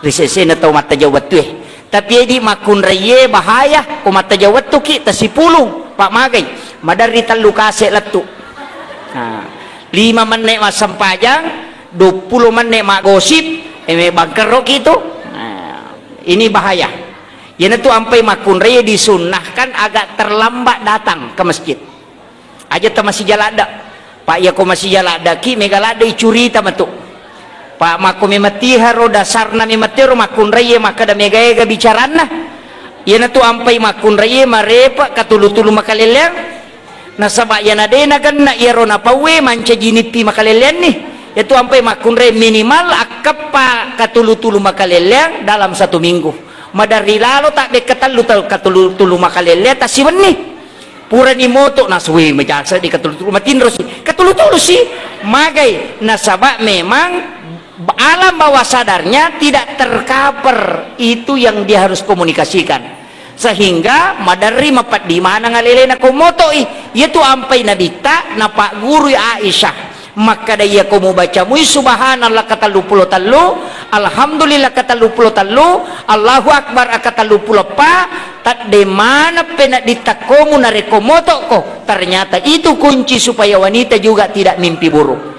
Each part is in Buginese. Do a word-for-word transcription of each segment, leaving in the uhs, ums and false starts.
ri sesena tau mattajau wettue. Tapi edi makkunraie bahaya, ko mattajau wettuki tasipulung, pa magai, maderri tellu kase lettu. Nah, lima menne massempajang, duappulo menne maggosip, e, me bangkerroki tu. Nah, ini bahaya. Iyanatu ampai makkunraie disunnahkan agak terlambat datang ke masjid. Aja ta masija ladde. Pa iyako masija laddeki, mega ladde icurita matu. Pa makko memettiharo dasarna memettero makkunraie makkeda mega-ega bicaranna. Iyanatu ampai makkunraie marepe katulu-tulu makalelleang. Nasaba iyana de nagenna iyaro napauwe mancaji nippi makalelleanni. Iyatu ampai makkunrai minimal akkeppa katulu-tulu makalelleang dalam satu minggu. Maderri lalo tabbe katellu tau katulu-tulu makalelleang tasiwenni. Purani moto nasui majasa di katulu-tulu matinro si. Katulu-tulu si. Magai nasaba memang alam bawah sadarnya tidak tercover itu yang dia harus komunikasikan. Sehingga maderri mapeddi maneng alelena ko motoi. Iyatu ampai nabitta napaggurui Aisyah. Makkeda iyako mubaca mui subhanallah katelluppulo tellu, alhamdulillah katelluppulo tellu, Allahu akbar katelluppulo eppa, tadde maneng peneddi takkomu narekko motokko. Ternyata itu kunci supaya wanita juga tidak mimpi buruk.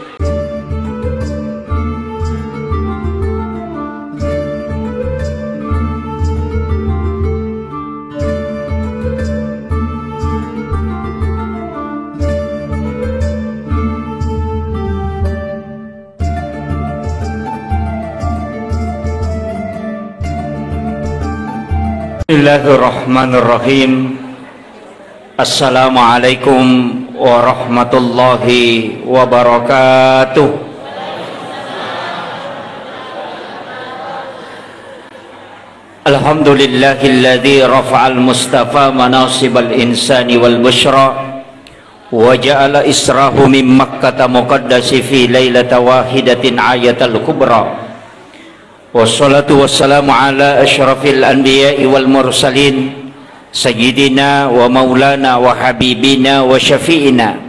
Bismillahirrahmanirrahim. Assalamualaikum warahmatullahi wabarakatuh. Alhamdulillahilladzi rafa'al mustafa manasibal insani wal busyra wa ja'ala israhu min Makkata muqaddasi fi lailata wahidatin ayatal kubra. Wassalatu wassalamu ala asyrafil anbiya'i wal mursalin sayyidina wa maulana wa habibina wa syafi'ina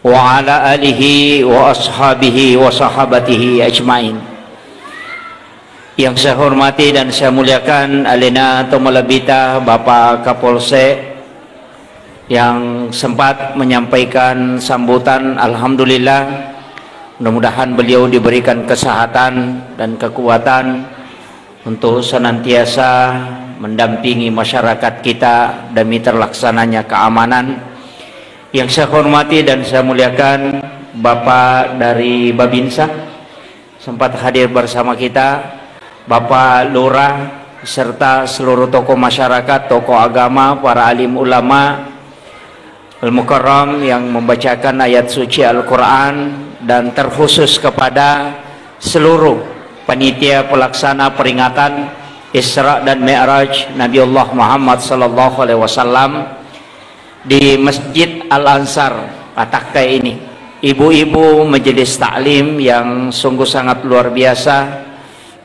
wa ala alihi wa ashabihi wa sahabatihi ajmain. Yang saya hormati dan saya muliakan alena to malebbita Bapak Kapolsek yang sempat menyampaikan sambutan, alhamdulillah, mudah-mudahan beliau diberikan kesehatan dan kekuatan untuk senantiasa mendampingi masyarakat kita demi terlaksananya keamanan. Yang saya hormati dan saya muliakan Bapak dari Babinsa, sempat hadir bersama kita, Bapak Lurah, serta seluruh tokoh masyarakat, tokoh agama, para alim ulama, Al-Mukarram yang membacakan ayat suci Al-Quran, dan terkhusus kepada seluruh panitia pelaksana peringatan Isra dan Mi'raj Nabiullah Muhammad sallallahu alaihi wasallam di Masjid Al-Ansar Patakkai ini, ibu-ibu majelis taklim yang sungguh sangat luar biasa,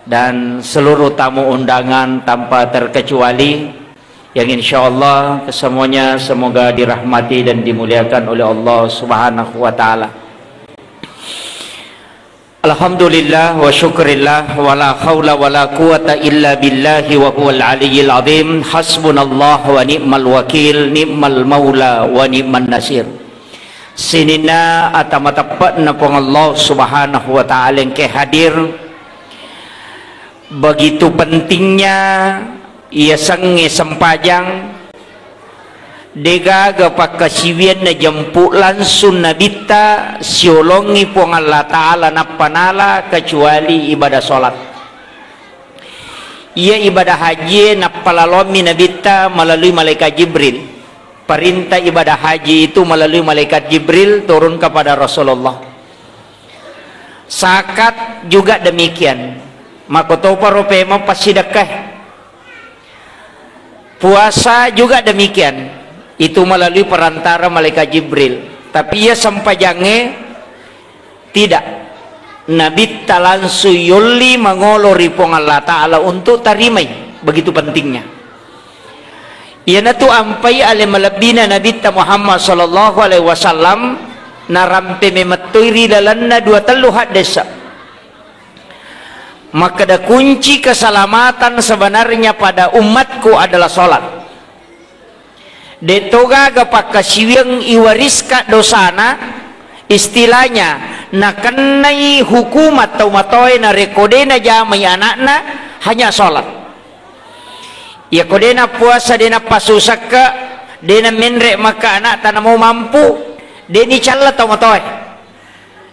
dan seluruh tamu undangan tanpa terkecuali, yang insyaallah kesemuanya semoga dirahmati dan dimuliakan oleh Allah Subhanahu wa Ta'ala. Alhamdulillah wa syukrillah, wa la haula wa la quwata illa billahi wa huwal aliyyil azim. Hasbunallah wa ni'mal wakil, ni'mal maula wa ni'man nasir. Sininna ata mateppe'na Puang Allah Subhanahu wa Ta'ala engke hadir. Begitu pentingnya yasengnge sempajang, degaga pakkasiwianna jempu langsung nabitta siolongi Puang Allah Ta'ala nappa nala kecuali ibadah salat. Iya ibadah hajie nappalaloammi nabitta melalui malaikat Jibril. Perintah ibadah haji itu melalui malaikat Jibril turun kepada Rasulullah. Zakat juga demikian. Makkotoparo pemeng passidekkae. Puasa juga demikian. Itu melalui perantara malaikat Jibril. Tapi iya sempajangnge tidak. Nabitta langsung yolli mangolo ri Puang Allah Ta'ala untuk tarimai. Begitu pentingnya. Iyanatu ampai ale malebbina Nabitta Muhammad sallallahu alaihi wasallam narampe memettoi ri lalenna dua tellu haddesa. Makkeda, kunci keselamatan sebenarnya pada umatku adalah sholat. De' to gaga pakkasiwiang iwariska dosana, istilahnya nakennai hukumat tau matoae narekko de' najamai anakna, hanya sholat. Iyako de' nappuasa, de' nappasusakka, de' namenre' maka anakta namo mampu, de' nicalla tau matoae.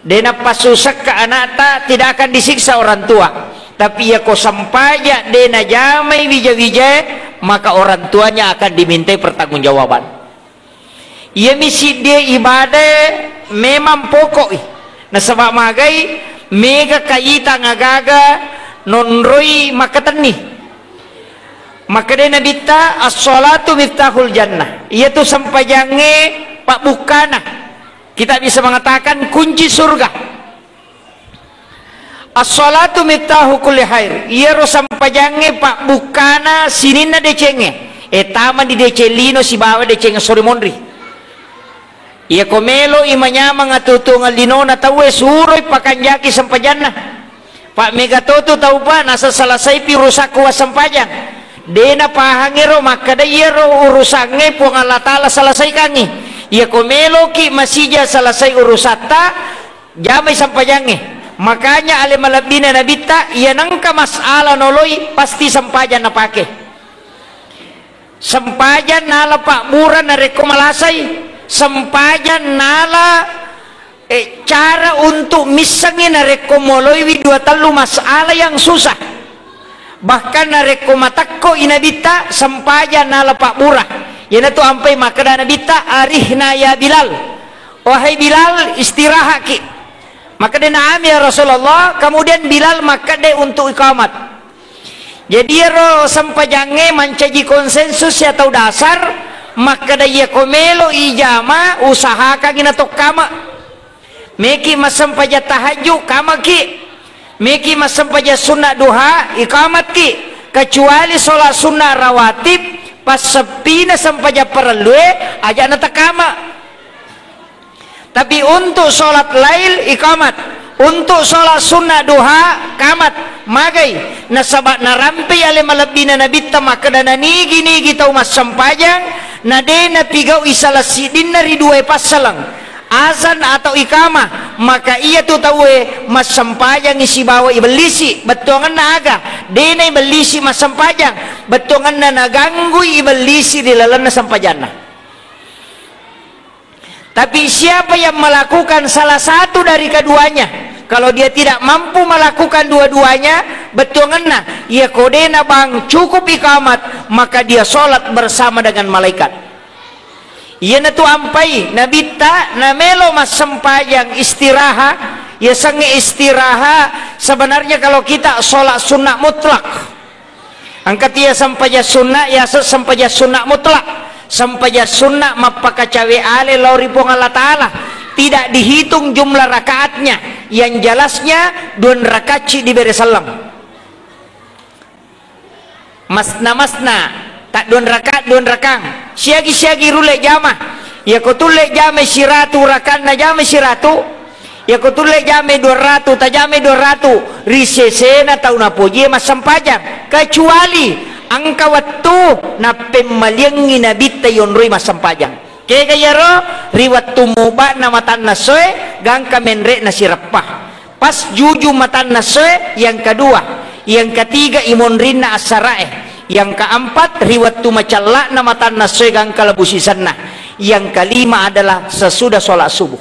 De' nappasusakka anakta, tidak akan disiksa orang tua. Tapi iyako sempajang de' najamai wija-wijae, maka orang tuanya akan dimintai pertanggungjawaban. Iyami siddie ibadah memang pokok i. Nasaba magai, mega kaitang agaga nonroi makkatenni. Makkedai Nabitta, "As-sholatu miftahul jannah." Iyatu sempajangnge pabbukkana. Kita bisa mengatakan kunci surga. "As-sholatu miftahu kulli khair." Iyaro sempajangnge pabbukkana sininna decengnge. E, tama di deceng lino sibawa deceng sori monri. Iyako melo i manyameng atuo-tuongeng linona tauwe, suroi pakanjaki sempajanna. Pa mega totu tau pa nasa selesaipi urusakku wassempajang. De' napahangi ro makkeda iyaro urusangnge Puang Allah Ta'ala selesaikangngi. Iyako meloki masija selesai urusatta, jamai sempajangnge. Makanya ale malebbina Nabitta, iya nengka masalah noloi, pasti sempajang napake. Sempajang nala pabbura narekko malasai, sempajang nala, eh, cara untuk missengngi narekko moloiwi dua tellu masalah yang susah. Bahkan narekko matekko i Nabitta, sempajang nala pabbura. Iyanatu ampai makkeda Nabitta, "Arihna ya Bilal." Wahai Bilal, istirahatki. Makkeda, "Naam ya Rasulullah." Kemudian Bilal makkeda untuk iqamat. Jadi iyaro sempajangnge mancaji konsensus ya tau dasar, makkeda iyako melo ijama, usahakangngi natokkama. Meki massempajang tahajud, kamaki. Meki massempajang sunna duha, ikamatki. Kecuali sholat sunna rawatib, passeppina sempajang parellue, aja natakama. Tapi untuk sholat lail, ikamat. Untuk sholat sunna duha, kamat. Magai? Nasaba narampei ale malebbina Nabitta makkeda, nanigi-nigi tau massempajang, na de napigau'i salah siddinna ri duae passaleng. Azan atau ikamah, maka iyatu tauwe massempajangngi sibawa ibellisi. Bettuangenna aga? De naibellisi massempajang, bettuangenna naganggui ibellisi ri lalenna sempajanna. Tapi siapa yang melakukan salah satu dari keduanya, kalau dia tidak mampu melakukan dua-duanya, bettuangenna, iyako de nabang cukup ikamat, maka dia sholat bersama dengan malaikat. Iyanatu ampai Nabitta namelo massempajang istiraha, yasengnge istiraha sebenarnya kalau kita sholat sunnah mutlak. Engka tia sempajang sunnah, yaseng sempajang sunnah mutlak. Sempajang sunnah mappakacawe ale lao ri Puang Allah Ta'ala. Tidak dihitung jumlah rakaatnya. Yang jelasnya dua rakaat ci dibere selleng. Masna-masna, tak dua rakaat, dua rakang. Siagi-siagi rulle jama. Iyako tulle jama siratu rakanna, jama siratu. Iyako tulle jama dua ratu, tajama dua ratu. Ri sesena tau napojie massempajang. Kecuali engka wettu nappemmaliangngi Nabitta yonroi massempajang. Kega iyaro? Ri wettu mubana matanna essoe, gangka menre'na sireppa. Pas juju matanna essoe, yang kedua, yang ketiga imonrinna assara'e, yang keempat ri wettu macella'na matanna essoe gangka labu sisenna, yang kelima adalah sesudah sholat subuh.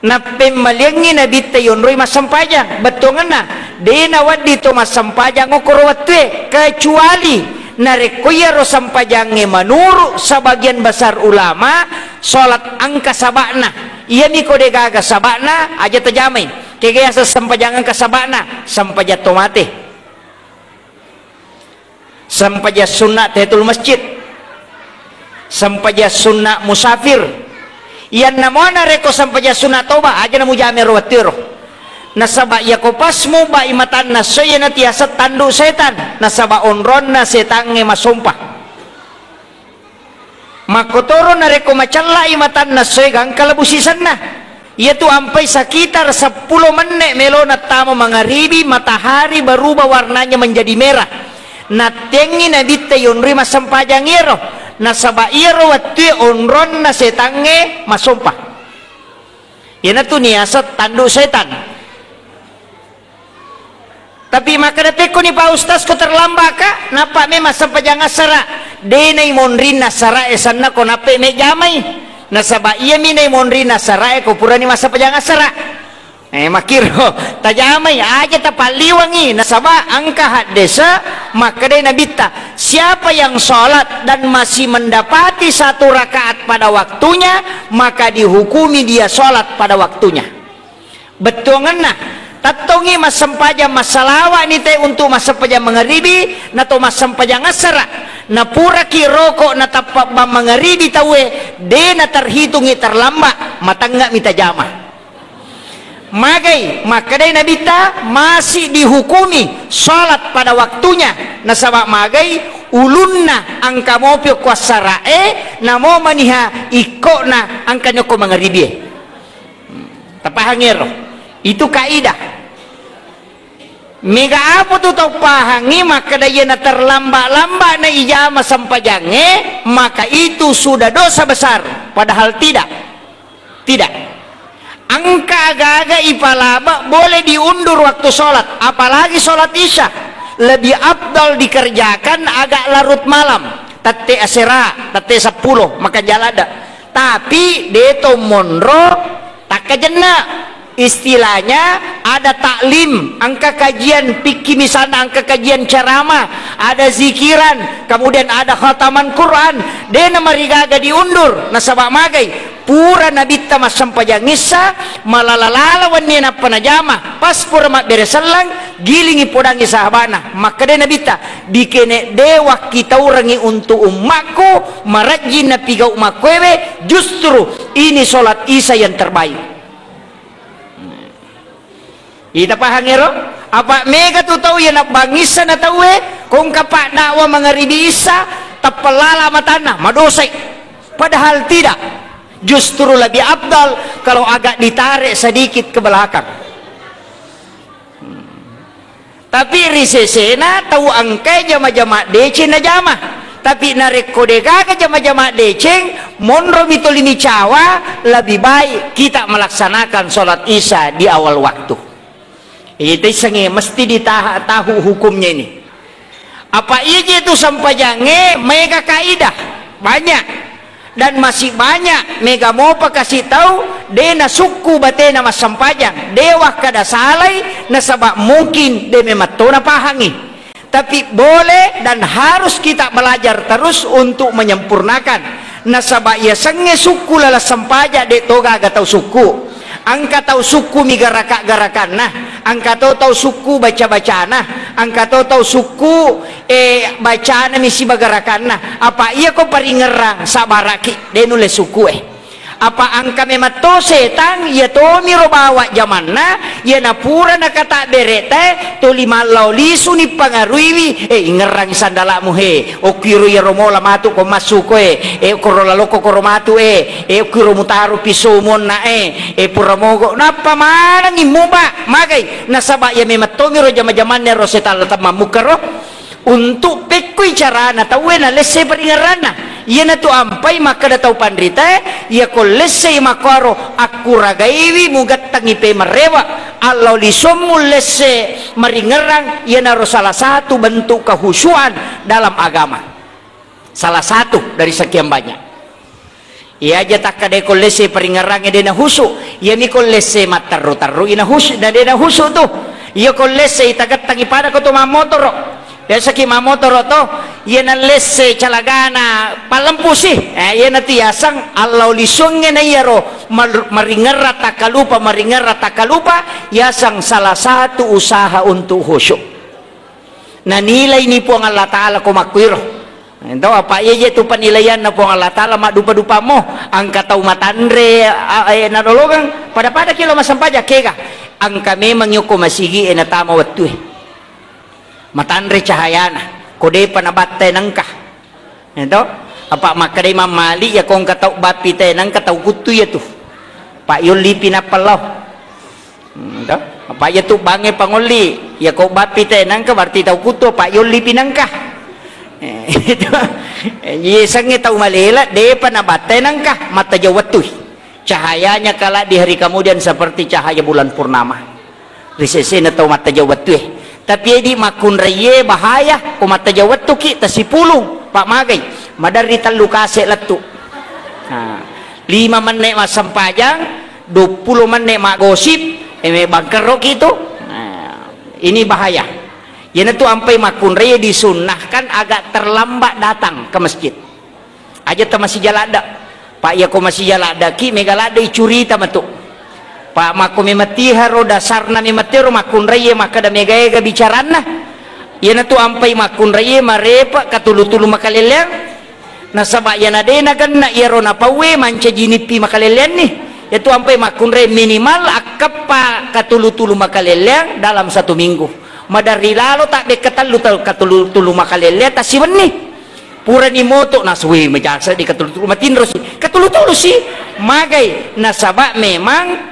Nappemmaliangngi Nabitta yonroi massempajang, bettuangenna de nawedding to massempajang okkoro wettue, kecuali narekko iyaro sempajangnge menurut sebagian besar ulama, sholat engka saba'na. Iyami ko degaga saba'na, aja tajamai. Kega yaseng sempajang engka saba'na? Sempajang to mate. Sempajang sunna tahiyatul masjid. Sempajang sunna musafir. Iyanna mo narekko sempajang sunna toba, aja namujamai ro wettuero. Nasaba iyako pas mubai matanna essoe, iyana tiaseng tandu setan. Nasaba onronna setangnge masompa. Makkotoro narekko macellai matanna essoe gangka labu sisenna. Iyatu ampai sekitar seppulo menne' melona tama mangaribi, matahari berubah warnanya menjadi merah. Nattengngi Nabitta yonroi massempajang iyaro, nasaba iyaro wettue onronna setangnge massompa. Iyanatu niaseng tandu setan. Tapi makkeda, "Pekkoni Pak Ustaz, ko terlambat ka?" Nappa memang sempajang assara, de naimonrinna assara e sanna ko nappe mejamai. Nasaba iyami naimonrinna assara e ko purani massempajang assara. Eh, makkiro tajamai aja tapalliwangi, nasaba engka haddese makkedai Nabitta, "Siapa yang sholat dan masih mendapati satu rakaat pada waktunya, maka dihukumi dia sholat pada waktunya." Bettuangenna, tettongngi massempajang massalawa'ni te untuk massempajang mangaribi, nato massempajang assara. Napuraki roko natappa bang mangaribi tauwe, de naterhitungi terlambat, matengnga mita jama. Magai, makkedai Nabitta, masih dihukumi sholat pada waktunya. Nasaba magai, ulunna engka mopi okko assara e, namo maniha ikkona engka nyokko mangaribi e. Tapahangi ero. Itu kaidah. Mega apa tu tau pahangi makkeda iyana terlambat-lambat na ijama sempajangnge, maka itu sudah dosa besar. Padahal tidak. Tidak. Engka aga-aga ipalaba boleh diundur waktu sholat, apalagi sholat isya. Lebih afdal dikerjakan agak larut malam. Tette asera, tette seppulo, maka jalada. Tapi de to monro takkajenna. Istilahnya ada taklim, engka kajian fikih misalnya, engka kajian ceramah, ada zikiran, kemudian ada khataman Quran. De namarigaga diundur, nasaba magai pura Nabitta massempajang issa, malala-lala wenni nappa najama, pas pura mabbere sellang, gilingi podangi sahabana, makkeda Nabitta, dikene de wakkitaurengi untuk ummakku, marajjing napigau makkuewe, justru ini sholat isya yang terbaik. Ita pahang ero? Apa mega tu tau iya nabbangissa na tauwe, kongka pak dakwa mangaribi issa, tappellala matanna, madosai. Padahal tidak. Justru lebih afdal kalau agak ditarik sedikit ke belakang. Tapi ri sesena tau engkae jama-jama deceng najama. Tapi narekko degaga jama-jama deceng, monromi toli micawa, lebih baik kita melaksanakan sholat isya di awal waktu. Ita issengnge mesti ditaha-, tahu hukumnya ini. Apa ije tu sempajangnge mega kaidah, banyak. Dan masih banyak mega mopa kasi tau de nasukku batena massempajang, de wakkada salai, nasaba mungkin de memetto napahangi. Tapi boleh dan harus kita belajar terus untuk menyempurnakan. Nasaba yasengnge sukku laleng sempajang de to gaga tau sukku. Engka tau sukku mi garaka-garakanna, engka to tau sukku baca-bacana, engka to tau sukku, eh, bacana mi siba garakanna. Apa iya ko paringerrang sabaraki, de nulle sukku e. Apa engka memang to setang, iya tomiro bawa jamanna, iya napura nakatabbere te, toli mallao lisuni pangaruiwi, eh, ingerrangi sandalamu he, okkiro iyaro mola matu ko massuko e, eh, koro laloko koro matu e, eh, okkiro mutaro piso muonna e, eh, pura mogo, nappa manengi muba, magai, nasaba iya memang tomiro jama-jamanna ro setang la temmammukkaro. Untuk pekkui carana tauwe nalessei paringerranna. Iyanatu ampai makkeda tau panritae, iyako lessei makkuaro akkuragaiwi mugattangi pemerrewa, allau lisommu lesse maringerrang, iyanaro salah satu bentuk kehusuan dalam agama. Salah satu dari sekian banyak. Iya aja takkadai ko lesse paringerrangnge de nahusu, iyami ko lesse matterru-terru i nahusu, na de nahusu tu. Iya ko lesse tagettangi pada ko to mammotoro. Biasaki mammotoro to, iya na lesse calagana pallempusi. Eh, iya natu yaseng allau lisuangnge na iyaro mar-, maringerra takkalupa, maringerra takkalupa, yaseng salah satu usaha untuk khusyuk. Nanilai ni Puang Allah Ta'ala ko makkuiro. Ento apa iya je tu penilaianna Puang Allah Ta'ala maddupa-dupammo, engka tau matanre, a, e, nadolongeng, pada-pada kilo massempajang kega. Engka memang yoko masigi e natama wettue. Matanre cahayana, ko depa nabatta e nengka. Ento, apa makkedai Imam Malik, ya ko engka tau bappi te nengka tau kuttu iya tu. Pak yolli pi nappa lao. Hmm, to? Apa iya tu bangnge pangolli, iya ko bappi te nangka berarti tau kuto, Pak yolli pi nangka. Eh, itu. Eh, iya sengnge tau malela, depa nabattai nangka, matajau wettui. Cahayanya kala di hari kemudian seperti cahaya bulan purnama. Ri sesena tau matajau wettue. Tapi edi makkunraie bahaya, ko matajau wettuki, tasipulung, Pak magai. Maderri tellu kase lettu. Nah, lima menne massempajang, duappulo menne maggosip, eh, me bangkerroki tu. Nah, ini bahaya. Iyanatu ampai makkunraie disunnahkan agak terlambat datang ke masjid. Aja ta masija ladda. Pak, iya ko masija laddaki, mega ladda icurita matu. Pak, makko memetiharo dasarna memetiharo makkunraie makkeda mega-ega bicaranna. Iyanatu ampai makkunraie marepe katulu-tulu makalelleang. Nasaba iyana de nagenna iyaro napauwe mancaji nippi makalelleanni. Iyatu ampai makkunrai minimal akkeppa katulu-tulu makalelleang dalam satu minggu. Maderri lalo tabbe katellu tau katulu-tulu makalelleang tasiwenni. Purani moto nasui majasa di katulu-tulu matinro si. Katulu-tulu si. Magai nasaba memang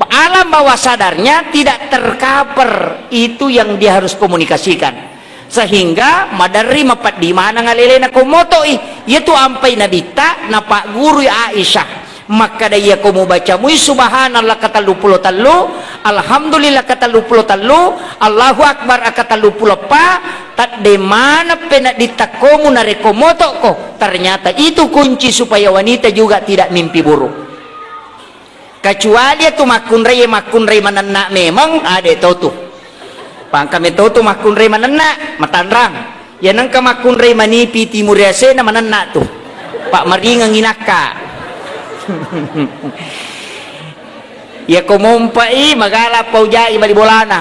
alam bawah sadarnya tidak tercover itu yang dia harus komunikasikan. Sehingga maderri mapeddi maneng alelena ko motoi. Iyatu ampai nabitta napaggurui Aisyah. Makkeda, iya ko mubaca mui subhanallah katelluppulo tellu, alhamdulillah katelluppulo tellu, Allahu akbar katelluppulo eppa, tadde maneng peneddi takkomu narekko motokko. Ternyata itu kunci supaya wanita juga tidak mimpi buruk. Kecuali itu makkunrai, makkunrai manenna memang, ade totu. Pangka metotu makkunrai manenna, matanrang. Iya nengka makkunrai manipi timur yasena manenna tu. Pak maringeng inakka. Iya ko mompai magala paujai bali bolana.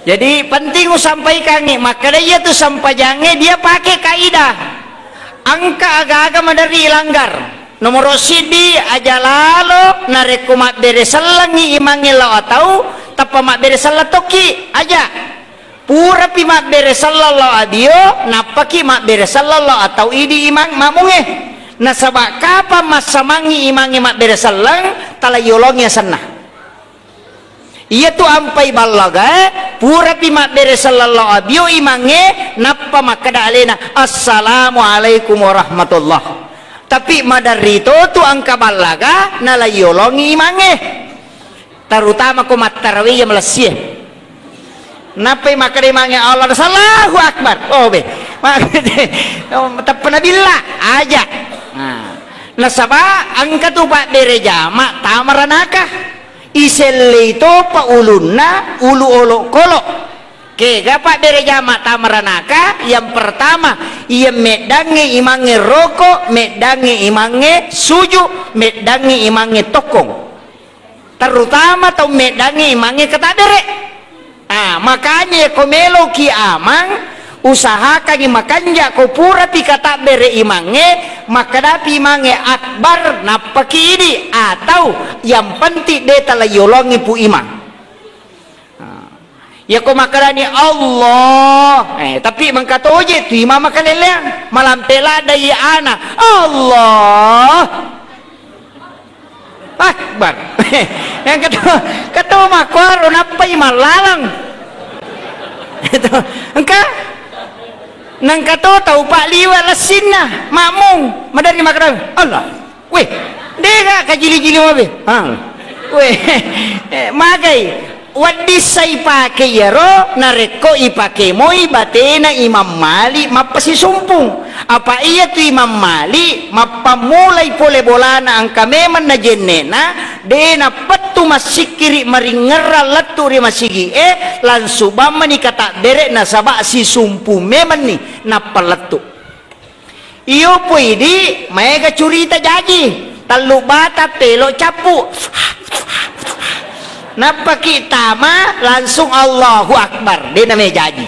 Jadi penting usampaikangngi, makkeda iya tu sempajangnge dia pake kaidah. Engka aga-aga maderri ilanggar. Nomoro siddi, aja lalo narekko mabbere sellengngi imangnge lao atau, tappa mabbere selleng tokki, aja. Purapi mabbere selleng lao abio, nappaki mabbere selleng lao atau idi imang mamungnge. Nasaba kapang massamangngi imangnge mabbere selleng, tala yolongi asenna. Iyatu ampai ballagae, purapi mabbere selleng lao abio imangnge, nappa makkeda alena, "Assalamualaikum warahmatullah." Tapi maderri totu engka ballaga, nalaiyolongi imangnge. Terutama ko mattarawe iya malessie. Nappai makkeda imangnge, "Allah, Allahu Akbar." Oh, be. Teppa nabilla, aja. Nah. Nasaba engka tu pabbere jama tama ranaka. Isellei topa ulunna ulu olokolo. Kega pabbere jama tama ranaka? Yang pertama, iya meddangnge imangnge roko, meddangnge imangnge suju, meddangnge imangnge tokkong. Terutama tau meddangnge imangnge katabbere. Ah, makanya ko meloki amang, usahakangi makanja ko purapi katabbere imangnge, makkadapi imangnge akbar, nappaki idi, atau yang penting de tala yolongi pu imang. Ah. Iya ko makkedani Allah, eh, tapi mengkatoje tu imang makaleleang, malampe ladai ana, Allah. Akbar. Yang ketua, ketua makkuaro nappai mallalang. Itu, engka? Nengka to tau pak liwa lessinna, makmung, maderri makkeda, Allah. Weh, dega kajili-jili mabe. Ha. Weh, eh, magai. Wedding sai pake iyaro, narekko ipake moi batena Imam Malik mappasisumpung. Apa iya tu Imam Malik mappammulai pole bolana engka memang najennena, de nappettu massikkiri maringngerang lettu ri masigi e, langsung bammani katabbere nasaba sisumpung memanni nappa lettu. Iyo pui di maega curita jaji, tellu bata pelo cappu. Nappaki tama langsung Allahu Akbar, de name jaji.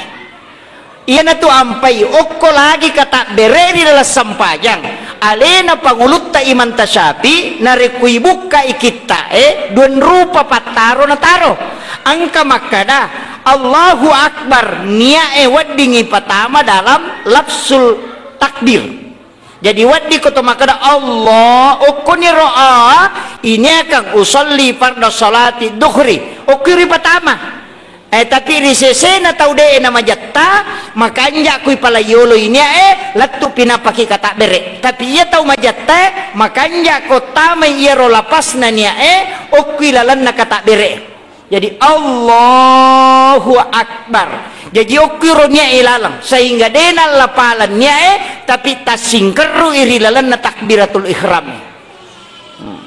Iyanatu ampai okko lagi katabbere ri dalam sempajang. Alena pangulutta Imam Tasyafi, narekko ibukkai kitta e, dua rupa pattaro nataro. Engka makkada, Allahu Akbar, niae weddingi patama dalam lafsul takbir. Jadi, weddikko to makkeda, "Allah, okkoniro a, ini akan usolli farda sholati duhri." Okko ripatama. Eh, tapi ri sesena tau de'e namajatta, makanja' kui pala yolo ini, eh, lettu pi nappaki katabbere'. Tapi iya tau majatta, makanja' ko tamai iyaro lapasna nia, eh, okkui lalenna katabbere'. Jadi, Allahu Akbar. Jaji, okkiro nia'e laleng, sehingga de' nallapaleng nia'e, tapi tassingkerru'i ri lalenna takbiratul ihram. Hmm.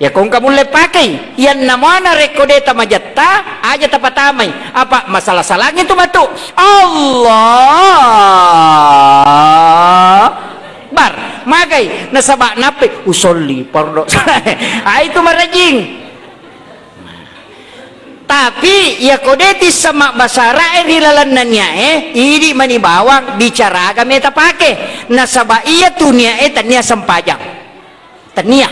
Ya, ko engka mulle pakei, iyanna muana rekko de' tamajatta, aja tapatamai. Apa masalah-salangi tu matu. Allah Akbar. Magai, nasaba nappai, usolli, pardo. Ah, itu marajing. Tapi, iyako de' tisseng mabbasara'e ri lalenna nia'e, idi' mani bawang bicara aga meta pake. Nasaba iya tu nia'e tania sempajang. Tania.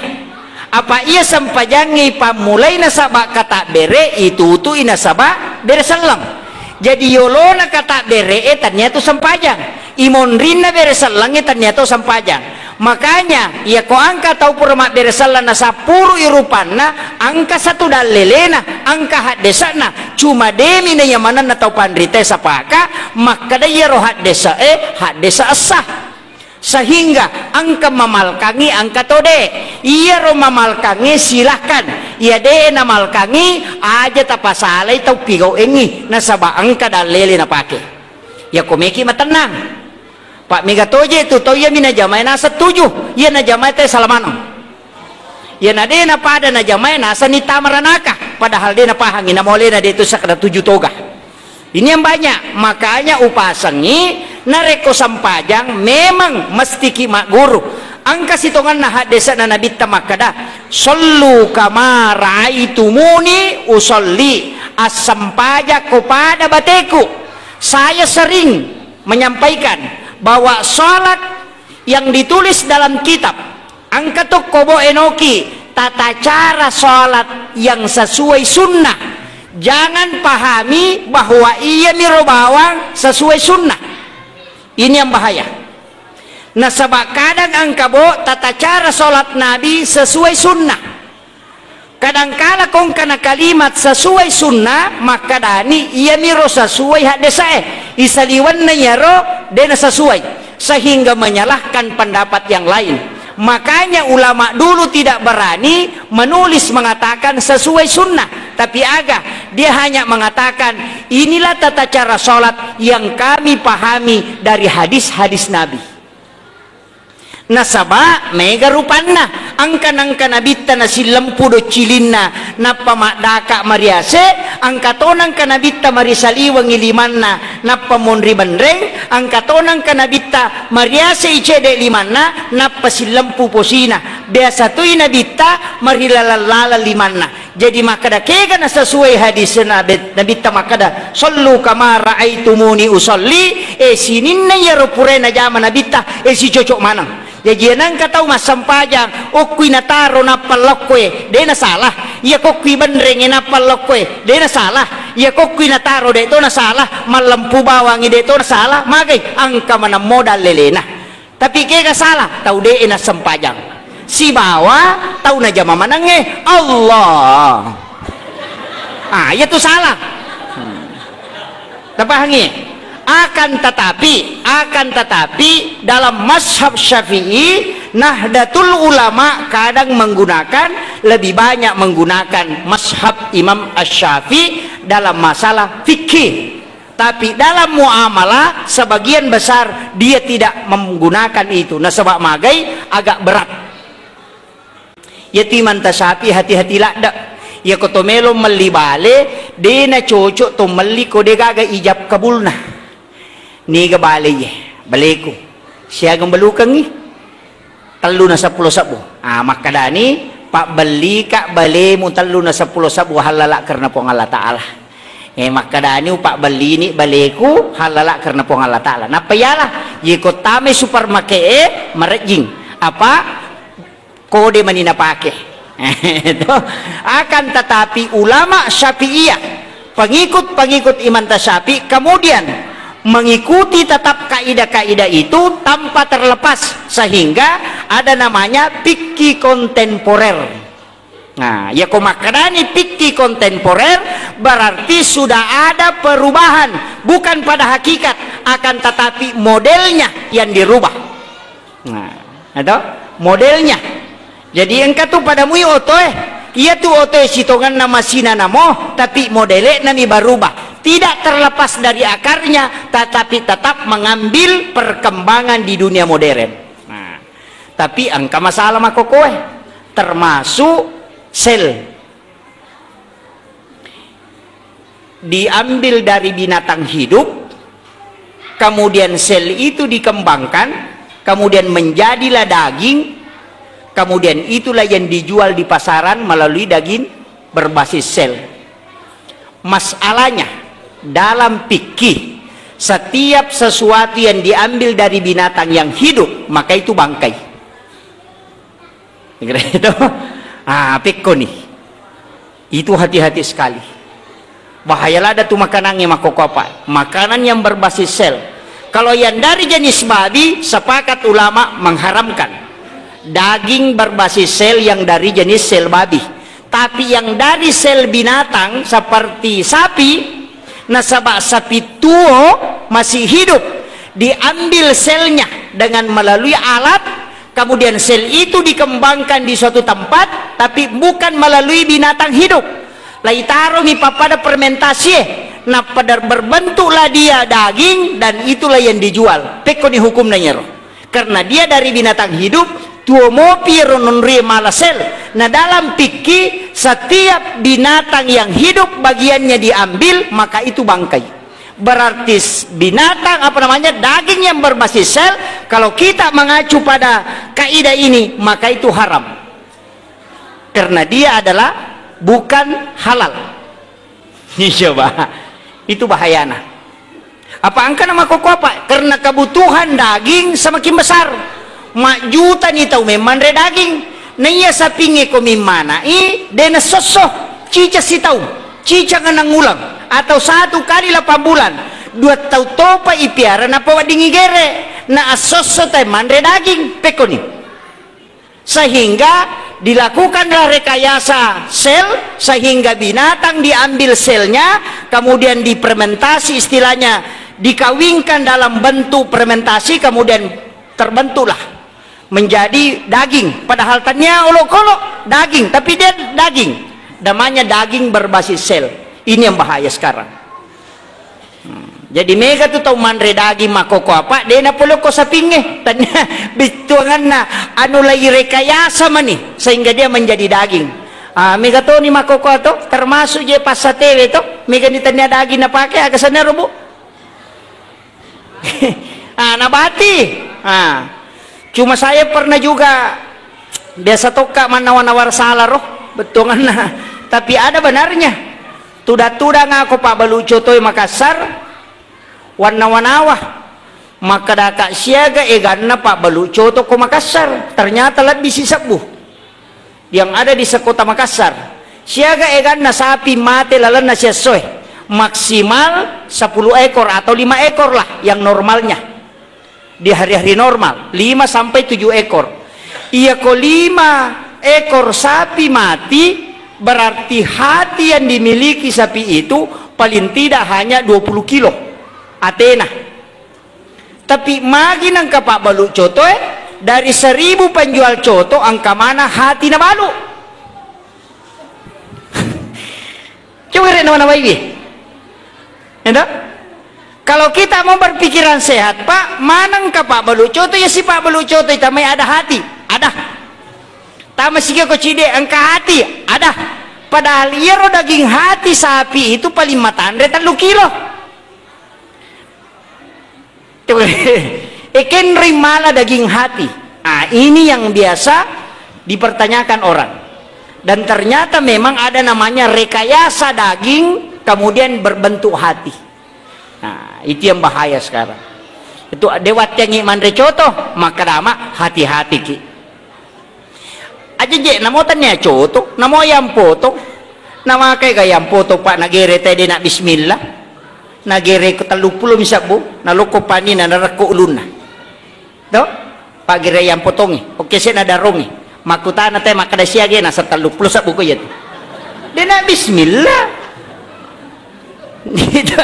Apa iya sempajangnge ipammulai nasaba katabbere', itutu'i nasaba bere selleng. Jadi, yolona katabbere'e tania tu sempajang. Imonrinna bere sellengnge tania to sempajang. Makanya, iyako engka tau pura mabbere selleng nasappuru'i rupanna, engka satu dallelena, engka haddese'na, cuma de'mi na iya manenna tau panritae sapaka makkeda iyaro haddese'e haddese' sah. Sehingga engka mamalkangngi, engka to de'. Iyaro mamalkangnge silahkan, iya de'e namalkangngi aja tapasalai tau pigau'engngi, nasaba engka dallele napake. Iyako meki matennang. Pa' mega toje' tu tau iyami najamae naseng tuju, iya najamae te sala maneng. Iyana de' napada najamae nasenni tama ranaka, padahal de' napahangngi namolena de' tu sekedar tuju toga. Ini yang banyak, makanya upasengngi narekko sempajang memang mestiki magguru. Engka sitongenna haddese'na Nabitta makkeda, "Shollu kama ra'aitumuni usolli." Assempajakko pada bateku. Saya sering menyampaikan bahwa sholat yang ditulis dalam kitab, engka tokko bo enoki tata cara sholat yang sesuai sunnah. Jangan pahami bahwa iyamiro bawang sesuai sunnah. Ini yang bahaya. Nasaba kadang engka bo tata cara sholat Nabi sesuai sunnah. Kadangkala kongkana kalimat sesuai sunnah, makkadani iyamiro sesuai haddesae. Isaliwenna iyaro dena sesuai, sehingga menyalahkan pendapat yang lain. Makanya ulama dulu tidak berani menulis mengatakan sesuai sunnah. Tapi aga, dia hanya mengatakan, "Inilah tata cara sholat yang kami pahami dari hadis-hadis Nabi." Nasaba mega rupanna, engka nangka nabitta nasillempu doccilinna, nappa maddaka mariase, engka to nangka nabitta marisaliwengi limanna, nappa monri benreng, engka to nangka nabitta mariase icede limanna, nappa sillempu posina. Biasa toi nabitta marilaleng-laleng limanna. Jadi makkeda kega nasesuai hadis Nabi, Nabitta makkeda, "Shollu kama ra'aitumuni usolli," eh, sininna iyaro purae najama Nabitta, eh, sicocok maneng. Jaji nangka tau massempajang, okkui nataro nappa lokkoe, de nasalah. Iya kokkui benrenge nappa lokkoe, de nasalah. Iya kokkui nataro de to nasalah, mallempu bawangi de to nasalah, magai angka maneng modal lelena. Tapi kega salah? Tau de'e nassempajang. Sibawa tau najama manengnge Allah. Ah, iya tu salah. Hmm. Tapahangi? Akan tetapi, akan tetapi dalam mazhab Syafi'i, Nahdlatul Ulama kadang menggunakan, lebih banyak menggunakan mazhab Imam Asy-Syafi'i dalam masalah fikih. Tapi dalam muamalah, sebagian besar dia tidak menggunakan itu. Nasaba magai agak berat. Iya tu Imam Tasyafi hati-hati ladde. Iya ko to melo melli bale, de na cocok to melli ko de gaga ijab kabulna. Niga bale iye, baleku. Siagang belukengngi. Tellu na seppulo sebbu. Ah, makkadani, "Pabbellika balemu tellu na seppulo sebbu hallala karena Puang Allah Ta'ala." Eh, makkadani, "Upabbellini baleku hallala karena Puang Allah Ta'ala." Nappa iyalah, yeko tame supermarket e, marejjing. Apa? Kode mani napake. Itu. Akan tetapi ulama Syafi'iyah, pengikut-pengikut Imam Tasyafi, kemudian mengikuti tetap Kaidah-kaidah itu tanpa terlepas, sehingga ada namanya fikih kontemporer. Nah, ya ko makkedani fikih kontemporer, berarti sudah ada perubahan, bukan pada hakikat, akan tetapi modelnya yang dirubah. Nah, atau modelnya. Jadi engka tu pada mui otoe, iya tu otoe sitongenna masina namo, tapi modele nami berubah. Tidak terlepas dari akarnya, tetapi tetap mengambil perkembangan di dunia modern. Nah, tapi engka masalah makokoe, termasuk sel. Diambil dari binatang hidup, kemudian sel itu dikembangkan, kemudian menjadilah daging, kemudian itulah yang dijual di pasaran melalui daging berbasis sel. Masalahnya, dalam fikih, setiap sesuatu yang diambil dari binatang yang hidup, maka itu bangkai. Kira itu. Ah, pekko nih. Itu hati-hati sekali. Bahaya lada tu makanannya makoko apa? Makanan yang berbasis sel. Kalau yang dari jenis babi, sepakat ulama mengharamkan daging berbasis sel yang dari jenis sel babi. Tapi yang dari sel binatang seperti sapi, nasaba sapi tuo masih hidup, diambil selnya dengan melalui alat, kemudian sel itu dikembangkan di suatu tempat, tapi bukan melalui binatang hidup. Laitaromi pappada fermentasi, nappa berbentuklah dia daging, dan itulah yang dijual. Pekkoni hukumna nyero. Karena dia dari binatang hidup, tuo mopi ro nonrie mala sel. Nah, dalam fikih, setiap binatang yang hidup bagiannya diambil, maka itu bangkai. Berarti s-, binatang, apa namanya, daging yang berbasis sel, kalau kita mengacu pada kaidah ini, maka itu haram. Karena dia adalah bukan halal. Iya, Pak. Itu bahayana. Apa engka na makkokko apa? Karena kebutuhan daging semakin besar. Majjutani tau memmanre daging. Naiya sapingnge ko mimmanai, de nassosso. Cica sitaung, cica ngenang uleng, atau satu kali lapan bulan. Dua tau topa ipiara napaweddingi gere. Na assosso tai manre daging. Pekkoni. Sehingga dilakukanlah rekayasa sel, sehingga binatang diambil selnya, kemudian difermentasi, istilahnya dikawinkan dalam bentuk fermentasi, kemudian terbentuklah menjadi daging. Padahal tania olokolo daging, tapi dia daging. Namanya daging berbasis sel. Ini yang bahaya sekarang. Hmm. Jadi mega tu tau manre daging makkokko apa, de napolokko sapingnge. Tania bittuanganna anu lai rekayasa mani sehingga dia menjadi daging. Ah, mega toni makkokko ato, termasuk je passatewe to, mega ni tania daging napake, aga sanna robu. Ah, nabati. Ah. Cuma saya pernah juga, biasa tokka mannawa-nawa sala ro, bettuanganna. Tapi ada benarnya. Tudang-tudang ako pabbalu cotoi Makassar, wannawa-nawa. Makkedaka siaga eganna pabbalu coto ko Makassar. Ternyata lebbi sisebbu yang ada di sekota Makassar. Siaga eganna sapi mate lalenna siessoe, maksimal sepuluh ekor atau lima ekor lah yang normalnya. Di hari-hari normal, lima sampai tujuh ekor. Iya ko lima ekor sapi mati, berarti hati yang dimiliki sapi itu paling tidak hanya dua puluh kilo atena. Tapi magi nengka pabbalu coto, eh, dari seribu penjual coto, engka mana hati nabalu. Coba rek nawa-nawaiwi. Ya toh? Kalau kita mau berpikiran sehat, Pak, manengka pabbalu coto, ya si pabbalu coto, tamai ada hati. Ada. Tama siga ko cide, engka hati. Ada. Padahal iyaro daging hati sapi itu paling matanre tellu kilo. Ekenri mala daging hati. Ah, ini yang biasa dipertanyakan orang. Dan ternyata memang ada namanya rekayasa daging, kemudian berbentuk hati. Nah, itu yang bahaya sekarang. Itu dewat yang manre coto, maka dama hati-hati ki. Aja je, namo tania coto, namo yang poto. Namakai ga yang poto, Pak, nagere tede na bismillah. Nagereko telluppulo mi sabbu, nalokko panina, narekko ulunna. To? Paggerei yang potongi, oke, sena darongi. Makkutana te makkeda siage, nasa telluppulo sabbu ko iya tu. Dena bismillah. Gitu.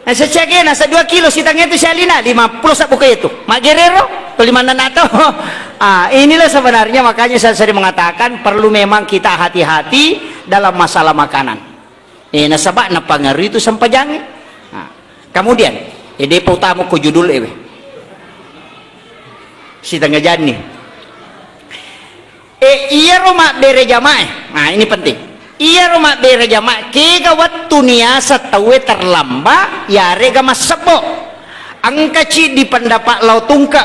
Nasa siage, nasa dua kilo sitangnge tu sialina, lima puluh sabbu ko iya tu. Maggerero, to lima nana to. Ah, inilah sebenarnya makanya saya sering mengatakan perlu memang kita hati-hati dalam masalah makanan. Eh, nasaba napangaruhi tu sempajangnge. Nah, kemudian, eh, depa utama ko judul ewe. Sitengnga janni. Eh, iyaro mabbere jamaah. Nah, ini penting. Iyaro mabbere jamaah, kega wettu niasa tauwe terlambat, yarega massebbo. Engka ciddi pendapat lao tungke,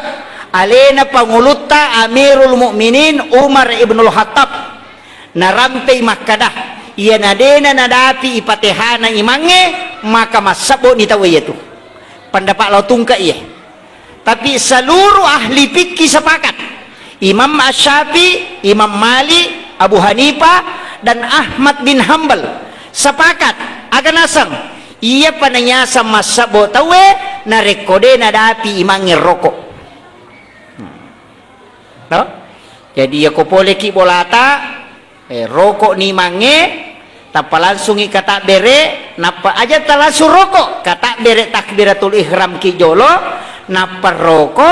alena pangulutta Amirul Mukminin Umar Ibnul Khattab. Narampei makkada, iyana dena nadapi ipatehana imangnge, maka massebbo ni tauwe iyatu. Pendapat lao tungke iye. Tapi seluruh ahli fikih sepakat. Imam Asy-Syafi'i, Imam Malik, Abu Hanifah, dan Ahmad bin Hambal sepakat. Aga naseng, iyapa nanyaseng massebbo tauwe narekko de nadapi imangnge roko. No? Jadi, yako poleki bolata, eh, roko ni mange, tappa langsungi katabbere, nappa aja talangsung roko, katabbere takbiratul ihram ki jolo, nappa roko,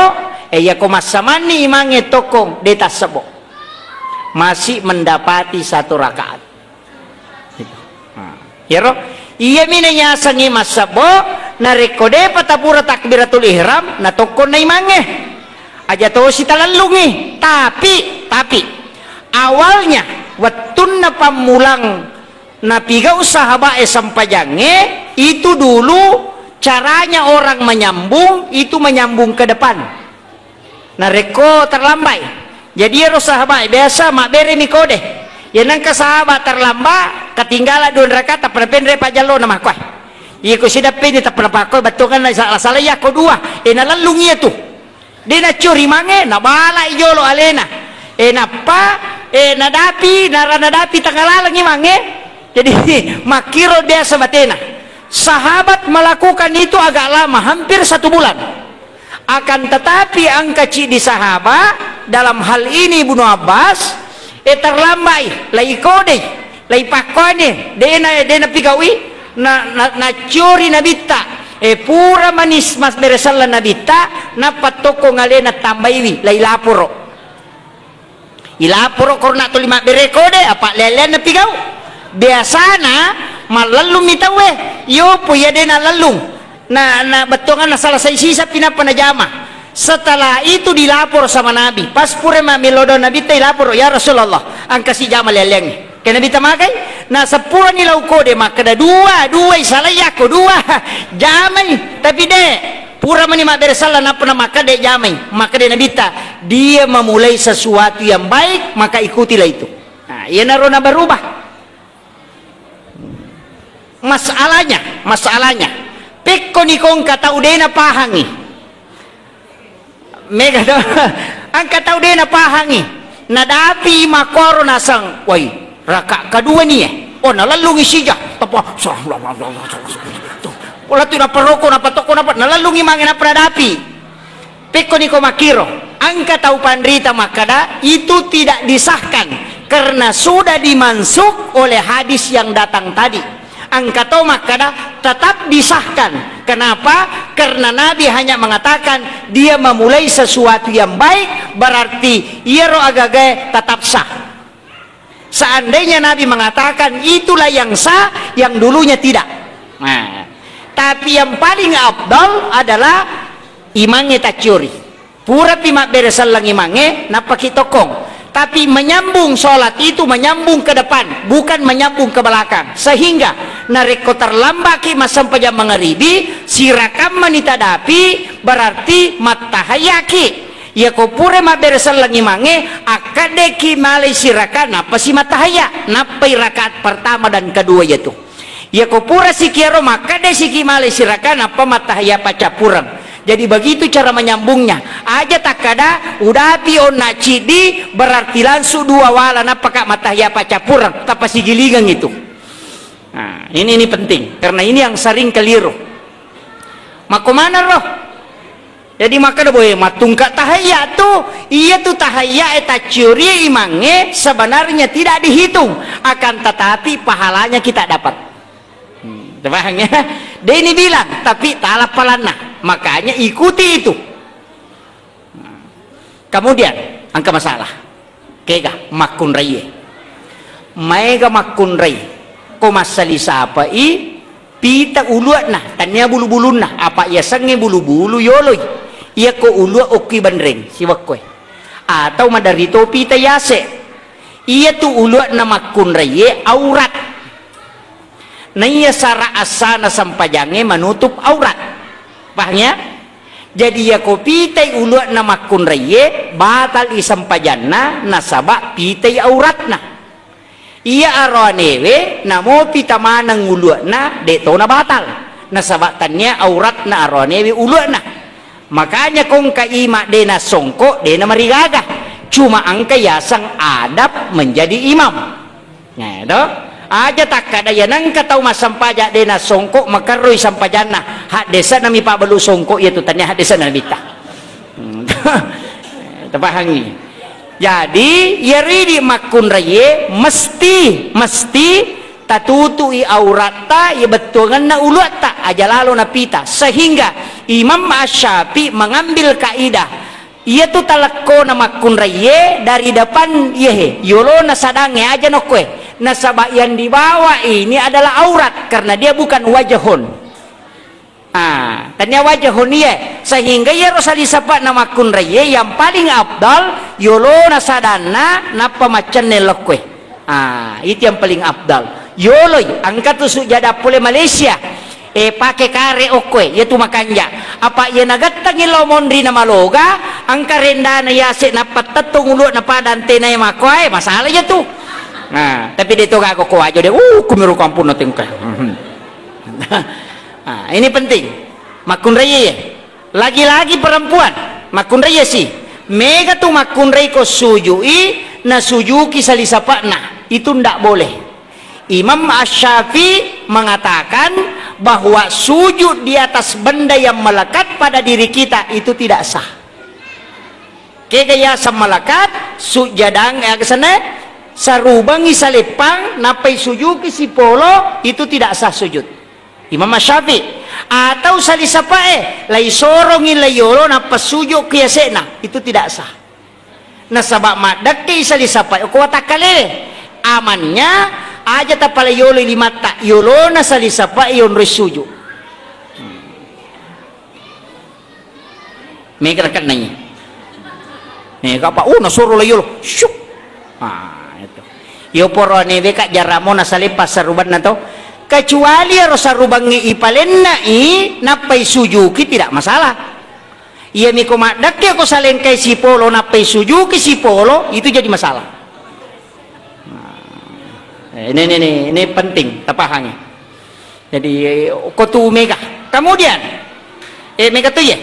eh, yako massamanni imangnge tokkong, de tassebo. Masih mendapati satu rakaat. Nah, iyaro, iyami nayasengngi massebbo, narekko depa tapura takbiratul ihram, natokkonna imangnge. Aja tosi talellungngi. Tapi, tapi, awalnya, wettunna pammulang napigau sahabae sempajangnge, itu dulu caranya orang menyambung, itu menyambung ke depan. Narekko terlambai, jadi iyaro sahabat biasa mabberemi kode. Iya nengka sahabat terlambat, ketinggalan dua rakaat, tappa napenre pajallona makkoe. Iko sidappeni tappa napakkoe, bettuanna sala-sala iya ko dua. Eh, nalellung iya tu. De naccuri mange, nabalai jolo alena. Eh, nappa, eh, nadapi, nara nadapi tengah laleng imangnge. Jadi, makkiro biasa batena. Sahabat melakukan itu agak lama, hampir satu bulan. Akan tetapi, engka ciddi sahabat, dalam hal ini Ibnu Abbas, eh, terlambai, lai kodei, lai pakkone, dena, dena pigaui, na, na, naccuri nabitta, eh, pura manis mas bere sella nabitta, nappa tokko ngalena tambaiwi, lai laporo. Ilaporo korona tuli mabbere kode, apa lelean napigau. Biasana mallellung mi tauwe, yopo iya de nalellung. Na, na bettuanna salasai sisa pinappa najama. Setelah itu dilapor sama Nabi. Pas pura mammelo do Nabitta ilaporo, "Ya Rasulullah, engka sijama leleangnge." Ke Nabitta magai, na seppurani lau kode makkeda, "Dua, dua isalai yakko dua." Jamai, tapi de. Pura mani mabbere sella nappa namakkeda jamai, makkeda Nabitta, "Dia memulai sesuatu yang baik, maka ikutilah itu." Nah, iyanaro nabarubah. Masalahnya, masalahnya, pekko ni kongka tau de napahangi. Mega to? Engka tau de napahangi. Nadapi makkoro naseng, "Woi, raka kedua ni eh." Oh, nalellungi sija. Tapa, "Wala tu naparoko, napatoko, napa?" Nalellungi mange nappa nadapi. Pekko niko makkiro, engka tau panrita makkada, itu tidak disahkan karena sudah dimansukh oleh hadis yang datang tadi. Engka to makkada, tetap disahkan. Kenapa? Karena Nabi hanya mengatakan dia memulai sesuatu yang baik, berarti iyaro agagae tetap sah. Seandainya Nabi mengatakan itulah yang sah, yang dulunya tidak. Nah, tapi yang paling afdal adalah imangnge tacciori. Purapi mabbere selleng imangnge, nappaki tokkong. Tapi menyambung sholat itu menyambung ke depan, bukan menyambung ke belakang. Sehingga narekko terlambaki massempajang mangaribi, sirakammani tadapi, berarti mattahayaki. Iyako pura mabbere selleng imangnge, akkaddeki malai siraka, nappasi mattahaya, nappai rakaat pertama dan kedua iyatu. Iyako pura sikiaro, makkadde siki malai siraka, nappa mattahaya paccappureng. Jadi begitu cara menyambungnya. Aja takkada, udapi onna ciddi, berarti langsung dua wala, nappaka mattahaya paccappureng, tappa sigilingeng itu. Nah, ini, ini penting karena ini yang sering keliru. Makko maneng ro? Jadi makkeda boe mattungka tahayya tu, iya tu tahayya e tacciori imangnge sebenarnya tidak dihitung, akan tetapi pahalanya kita dapat. Hmm, paham ya? Dia ini bilang, tapi tala palanna. Makanya ikuti itu. Kemudian, engka masalah. Kega makkunraie. Maega makkunrai. Ko massali sapai pita ulua'na, tania bulu-bulunna. Apa yasengnge bulu-bulu yoloi. Iya ko ulua okki benreng, siwekkoe. Atau maderito pita yase. Iya tu ulua'na makkunraie aurat. Naiya sara assana sempajangnge menutup aurat. Paham ya? Jadi, iya ko pitai ulua'na makkunraie, batal i sempajanna, nasaba pitai auratna. Iya aroanewe, namo pita maneng ulua'na, de tona batal. Nasaba tania auratna aroanewe ulua'na. Makanya kongka ima de nasongko, de namarigaga. Cuma engka yaseng adab menjadi imam. Nah, to? Aja takkada iya nengka tau massempajang de nasongko makerroi sempajanna, haddese'na mi pabbalu songko iya tu tania haddese'na nabitta. Hmm. Tapahangi. Jadi, iya ridi makkunraie mesti, mesti tatutui auratta, iya bettuangenna uluatta, aja lalo napita. Sehingga Imam Asy-Syafi'i mengambil kaidah Iyatu talekkona makkunraié dari depan, iyahe, yolona sadangngé aja nokkoé. Nasaba yang dibawa ini adalah aurat, karena dia bukan wajhun. Ah, tania wajhun iyaé. Sehingga iyaro salisapa'na makkunraié yang paling afdal yolona sadanna nappa maccenne lokkoé. Ah, itu yang paling afdal. Yoloi, engka tu sujada pole Malaysia. Eh, pake kare okkoe, iya tu makanja. Apa iya nagettengi lao monri na maloga, engka rendana yase nappa tettong ulu'na pada antenae makkoe, masalah iya tu. Nah, tapi de to gaga ko wajo de, uh, kumiro kampung na tengka. Ah, ini penting. Makkunrai iya. Lagi-lagi perempuan, makkunrai iya si. Mega tu makkunrai ko sujui, na sujuki salisapa'na. Itu ndak boleh. Imam Asy-Syafi'i mengatakan bahwa sujud di atas benda yang melekat pada diri kita itu tidak sah. Kega yaseng melekat, sujadang, eh, asenna, sarubangi saleppang, nappai sujuki sipolo, itu tidak sah sujud. Imam Asy-Syafi'i. Atau salisapae, lai sorongi lai yolo, nappa sujuki yase'na, itu tidak sah. Nasaba maddekkei salisapae okko watakkalewe. Amannya, aja tapalai yoloi limatta, yolona salisapae yonroi suju. Mega nakennai. Mega apa? Oh, nasoro lai yolo. Syuk. Ah, itu. Yo poroane weka jaramo nasaleppa sarubanna to. Kecuali ero sarubangnge ipalennai, nappai sujuki, tidak masalah. Iyami ko maddekke ko salengkai sipolo nappai sujuki sipolo, itu jadi masalah. Nah, ini, ini, ini, ini penting tapahangi. Jadi, ko tu mega. Kemudian, eh, mega tu ya.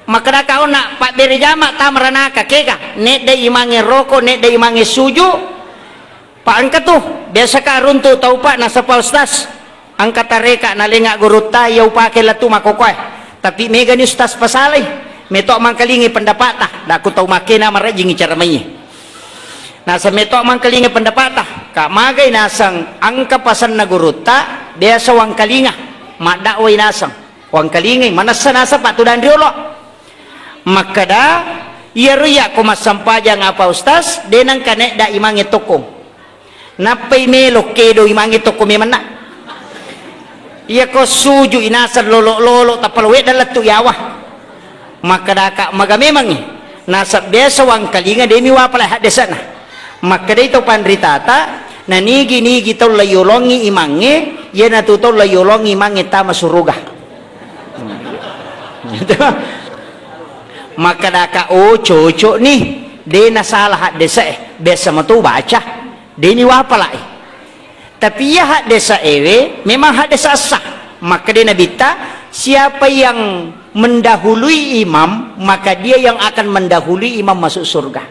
Makkedaka onna pabbere jama tama ranaka kega, nedda imange roko, nedda imange suju, Pa engka tu, biasaka runtu tau pa nasaba ustaz, engka tareka nalenga gurutta iya upake lettu makkokoe. Tapi megani ustaz pasalai, meto mangkalingai pendapata, daku tau makkena marajingi cara maiye. Naseng meto mangkalingai pendapata, ka magai naseng engka pasenna gurutta, biasa wangkalinga, maddakwai naseng, wangkalingai, manessa naseng pa tudang riolo. Makkeda, iyaro iya ko massempajang apa ustaz, de nengka nedda imange tokko. Nappai melo kedo imangnge tokko memenna. Iyako suju inaseng lolo-lolo tappa lo wedda lettu yawa. Makkedaka maga memangngi. Nasab biasa wangkalinga demi wapala haddese'na. Makkedai to panritata, nanigi-nigi tau layolongi imangnge, iyanatu tau layolongi imangnge tama suruga. Makkedaka, oh cocok nih, de nasalah haddese'e, biasa matu baca. Deni wapalai. Tapi iya haddese'ewe memang haddese' sah. Makkeda Nabitta, siapa yang mendahului imam, maka dia yang akan mendahului imam masuk surga.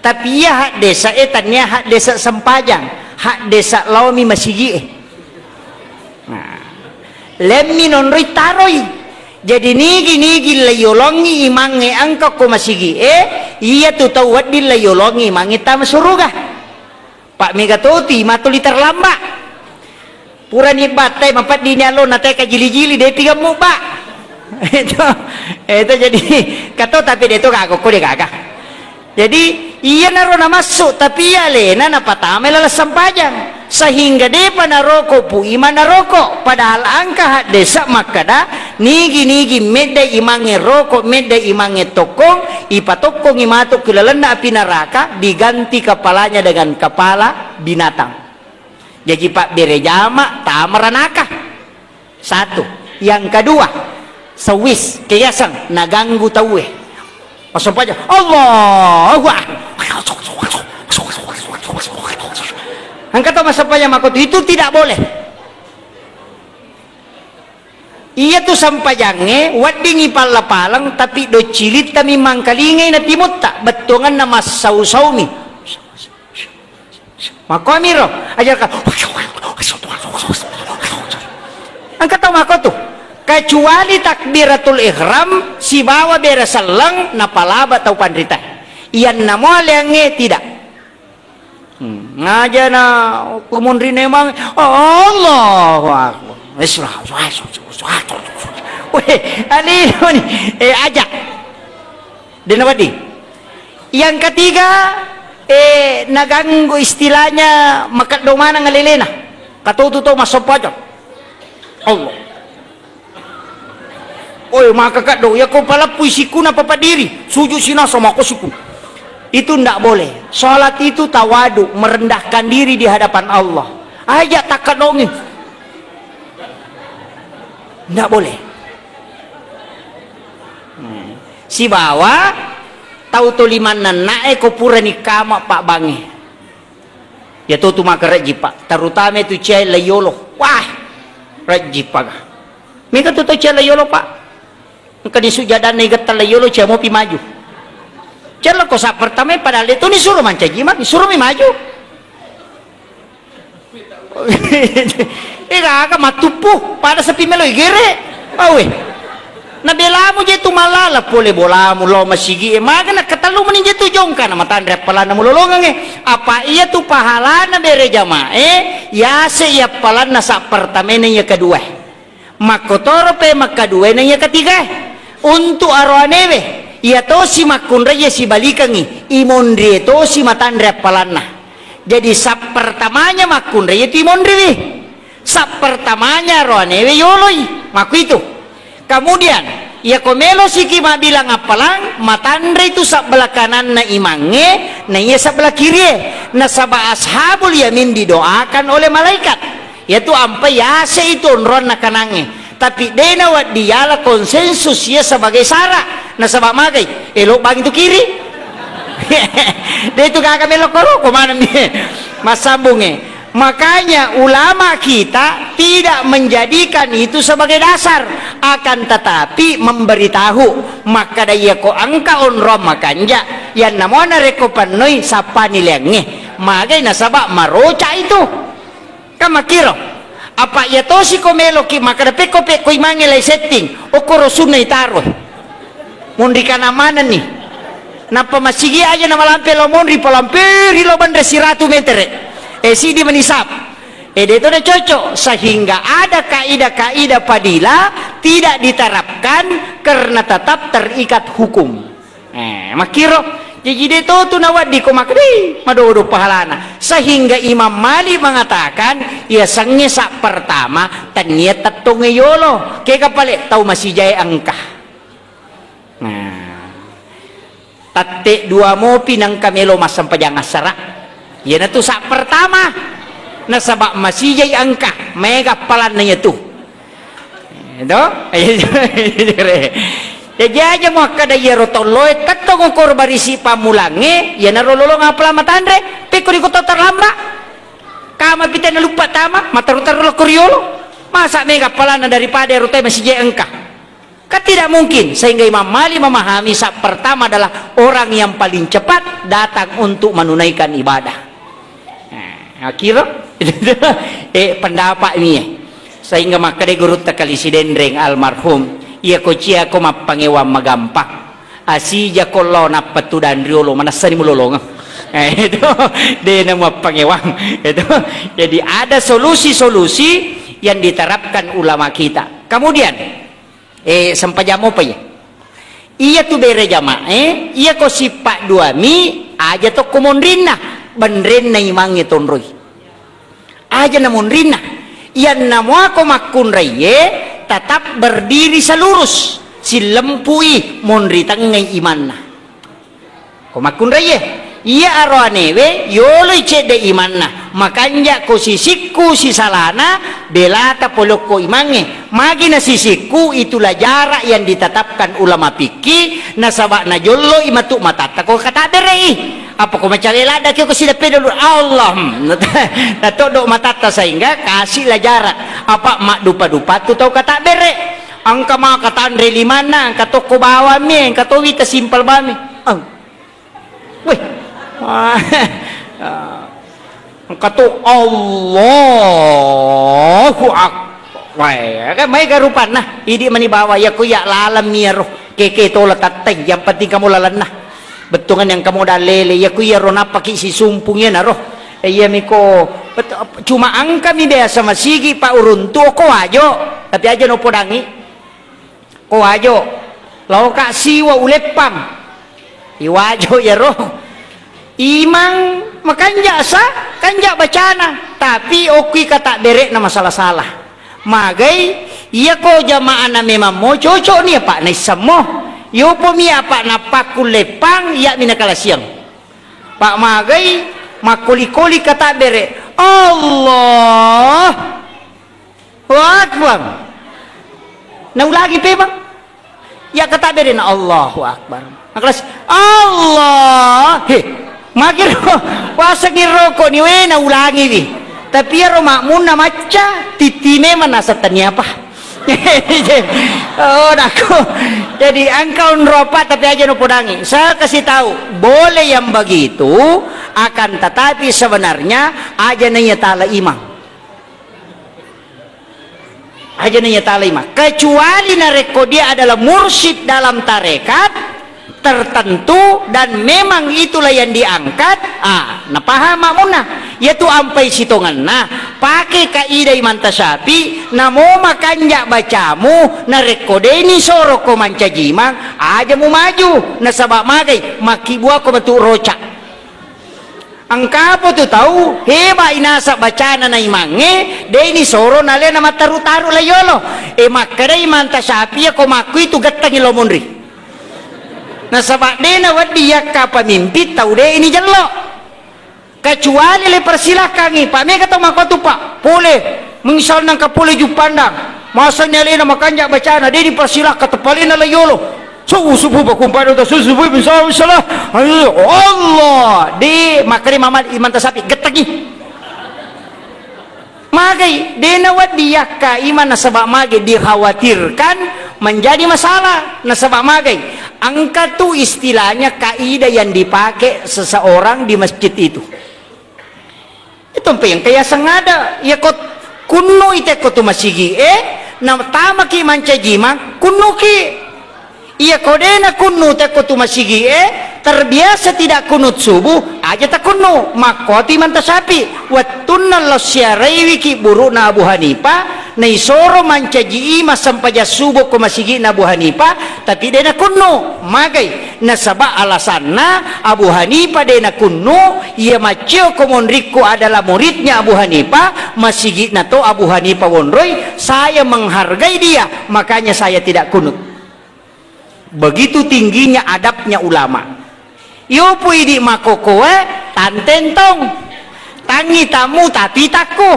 Tapi iya haddese'e tania haddese' sempajang. Haddesa laomi masigi'e. Nah, lemmi nonroi taroi. Jadi nigi-nigi laiyolongi imangnge engka ko masigi'e, iyatu tau wedding laiyolongi imangnge tama suruga. Pak mega toti matuli terlambat. Purani battai mapeddini allo na teka jili-jili de tiga mubba. Itu, itu jadi kato tapi de to gaga ko de gaga. Jadi, iyanaro namassu, tapi iya alena napatamai laleng sempajang. Sehingga depa naroko pu imang naroko. Padahal engka haddesa makkada, nigi-nigi medda imangnge roko, medda imangnge tokkong, ipatokkongi matu ki lalenna api neraka, diganti kepalanya dengan kepala binatang. Jaji pabbere jama tama ranaka. Satu. Yang kedua, sewis, keyaseng, naganggu tauwe. Masuk aja, Allahu Akbar. Engka to massempajang makkotu, itu tidak boleh. Iya tu sempajangnge weddingi palla-palang, tapi doccilitta mi mangkalingai na timutta, bettuanganna massau-saumi. Makkuamiro, ajarkan. Engka tau makkotu. Kecuali takbiratul ihram sibawa bere selleng napalaba tau panrita. Iyanna mo aleangnge tidak. Hmm, ngajana kumunrine mang, Allahu Akbar. Weh, alino ni. Eh, aja. Dena wedding. Yang ketiga, eh, naganggu istilahnya makeddo maneng alelena. Katotu to massoppo aja. Allah. Oi, maka kaddo, ya ko paleppui sikuna papadiri, sujud sinasa mako siku. Itu ndak boleh. Salat itu tawadu, merendahkan diri di hadapan Allah. Aja takkaddongi. Ndak boleh. Hmm. Sibawa tau to limanna na'e ko purani kama pabbangnge. Iya to tu maka rejji, Pak, terutama itu cia laiyolo. Wah, rejji paga. Mega tu tau cia laiyolo, Pak. Engka di sujadanna igetta laiyolo cia mopi maju. Cia lo ko sa pertama padahal itu ni suruh mancaji ma, suruh mi maju. Eh, gaga matuppu, pada sepi melo igere. Awe. Nabelamu je tu malala pole bolamu lao masigi e, maga nakatellu meni je tu jongka na matanre appalanna mulolongang e. Apa iya tu pahalana bere jamae, yase iya appalanna sa pertamena iya kedua. Makkotoro pe makkaduena iya ketiga. Untuk aroanewe, iya tosi makkunrai iya sibalikangi, imonrie tosi matanre appalanna. Jadi sa pertamanya makkunrai iya tu imonriwi. Sa pertamanya aroanewe yoloi, makkuitu. Kemudian, iya ko melo siki mabbilang appalang, matanre itu sabbelah kananna imangnge, na iya sabbelah kirie. Nasaba ashabul yamin didoakan oleh malaikat. Iya tu ampai yase itu onroanna kanangnge. Tapi de nawedding yala konsensus iya sebagai sara. Nasaba magai, elo bang itu kiri. De itu gaga melo koro, ko maneng mi. Massambungnge. Makanya ulama kita tidak menjadikan itu sebagai dasar, akan tetapi memberitahu, makkada iya ko engka onroang makanja, yanna mo narekko pennoi sappani leangnge, magai nasaba maroca itu. Kan makkiro. Apa iya tosi ko meloki makkada pekko pekko imangnge lai setting, okkoro sunna itaro. Monri kana manenni. Nappa masigi aja na malampe lao monri, palamperi lao banre siratu metere. Eh, sidi menisap. Eh, de to na cocok. Sehingga ada kaidah-kaidah fadilah tidak diterapkan karena tetap terikat hukum. Eh, makkiro. Jaji de to tu nawaddi ko makkada madodo pahalana. Sehingga Imam Malik mengatakan, iya sengnge sa pertama, tennia tettongnge yolo. Kega pale tau masijae engka. Nah, tette dua mopi nengka melo massempajang assara. Iyanatu sa pertama. Nasaba masijai engka, mega appalanna iyatu. Edo? Jaji aja muakkada iyaro tolloe tettong okoro barisi pammulangnge, iyanaro lolong appalang matanre, pekko ri kota terlambat. Kama pita naluppa tama, mataru-taru lokko riolo. Masa mega appalanna daripada ero te masijai engka. Kan tidak mungkin, sehingga Imam Malik memahami sa pertama adalah orang yang paling cepat datang untuk menunaikan ibadah. Nah, Akiro, eh, pendapat mi, eh. Sehingga makkeda gurutta Kali Sidenreng almarhum, iya ko cia ko mappangewang magampang. Asija ko lao nappa tudang riolo, manessani mulolongeng. Eh, itu, de na mappangewang. Itu. Jadi ada solusi-solusi yang diterapkan ulama kita. Kemudian, eh, sempajang mopa iya. Iya tu bere jamaah, eh, iya ko sippa dua mi, aja tokko monrinna, benrenna imangnge tonroi. Aja na monrinna. Iyanna muako makkunraiye tetap berdiri selurus, sillempui monri tengngai imanna. Ko makkunraiye, iya aro anewe yoloi cedde imanna, makanja ko sisikku sisalana, belata polokko imangnge. Magi na sisikku, itulah jarak yang ditetapkan ulama fikih, nasaba najolloi matu matatta ko katabere'i. Apa ko macawe ladda ki ko sideppe dulu, Allah, hmm. Natoddo matatta sehingga kasih lah jarak. Apa maddupa-dupa tu tau katabere. Engka maka tanre limanna, engka tokko bawang mi, engka towi tasimpel bami. Oh. Weh. Engka tu Allahu Akbar. Wah, kan maega rupanna. Idi mani bawa, iya ku iya laleng mi iyaro. Keke tola tattai, yang penting kamu lalenna. Bettuangan yang kamu dalele, iya ku iyaro nappaki sisumpung iyanaro. Iya miko, bet-, cuma engka mi biasa masigi pa uruntu ko wajo, tapi aja no podangi. Ko wajo, laoka siwa uleppang. Iwajo iyaro. Imang makanja sa, kanja bacana, tapi okki kata berekna masalah-salah. Magai, iya ko jamaahna memang mo cocok ni apa naissammo. Yopo mi apa napakku leppang, iya mi nakalasiang. Pak magai, makkoli-koli kata bere. Allah. Allahu Akbar. Naulangi pemang. Ya kata bere na Allahu Akbar. Nakelas Allah. He. Makiro. Wasengi roko ni we naulangi wi. Tapi iyaro makmunna macca, titi memang nasatani apa. Oh, dako. Jadi engka onro apa tapi aja no podangi. Saya kasih tahu, boleh yang begitu, akan tetapi sebenarnya aja nanya tala imang. Aja nanya tala imang. Kecuali narekko dia adalah mursyid dalam tarekat tertentu dan memang itulah yang diangkat, ah, napaham makmunna. Yaitu ampai sitongenna, pake kaidah Imam Tasyafi, namo makanja bacamu, narekko deni soro ko mancaji imang, aja mu maju, nasaba magai, makkibuako matu roca. Engkapo tu tau heba inasa bacana na imangnge, deni soro nalena mattaru-taru la yolo. E, makkedai Imam Tasyafi, ko makku itu gettangi lo munri. Nasaba dena wedding yakka pemimpin tau deni jello. Kecuali le persilakangi, Pak, mega tau makko tu, Pak. Pole, misalna engka pole Juppandang. Masani alena makanja bacana, deni persilakka tepalena la yolo. Subuh, subuh, bakumpai dota, subuh, subuh, bisa, bisa lah. Ayo, Allah. De, makkeda Imam Tasyafi, gettengi. Magai, de nawedding yakka imang nasaba magai dikhawatirkan menjadi masalah. Nasaba magai, engka tu istilahnya kaidah yang dipakai seseorang di masjid itu. Itu mpe engka yaseng ada, iya ko kunnu i tekko tu masigi e, na tamaki mancaji imang, kunnuki. Iya ko de na kunnu tekko tu masigi e, terbiasa tidak kunut subuh, aja ta kunnu, makko tu Imam Tasyafi. Wettunna lo siaraiwiki burukna Abu Hanifah, naisoro mancaji imang sempajang subuh ko masigina Abu Hanifah, tapi de na kunnu, magai. Nasaba alasanna Abu Hanifah de nakunnu, iya maccio ko monrikku adalah muridnya Abu Hanifah, masigi'na to Abu Hanifah wonroi, saya menghargai dia, makanya saya tidak kunut. Begitu tingginya adabnya ulama. Yopo idi makokoe, tantentong. Tangi tamu tapi takku.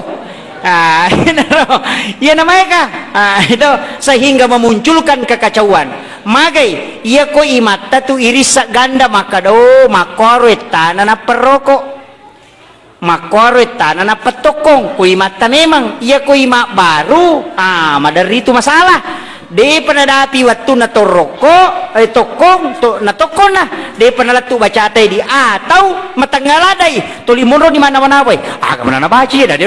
Ah, iyanaro. Iya namaeka. Ah, itu sehingga memunculkan kekacauan. Magai, iya ko imatta tu irissa ganda makkada, oh, makkuaro ettana napperroko. Makkuaro ettana nappettokong. Ko imatta memang, iya ko ima baru, ah, maderri tu masalah. Depa nadapi wettunna torokko, eh, tokkong, to-, natokkonna. Depa nalettu bacata idi, atau matengnga ladai, tuli monro di mana-mana boy. Aga mana nabaca ya, dadi.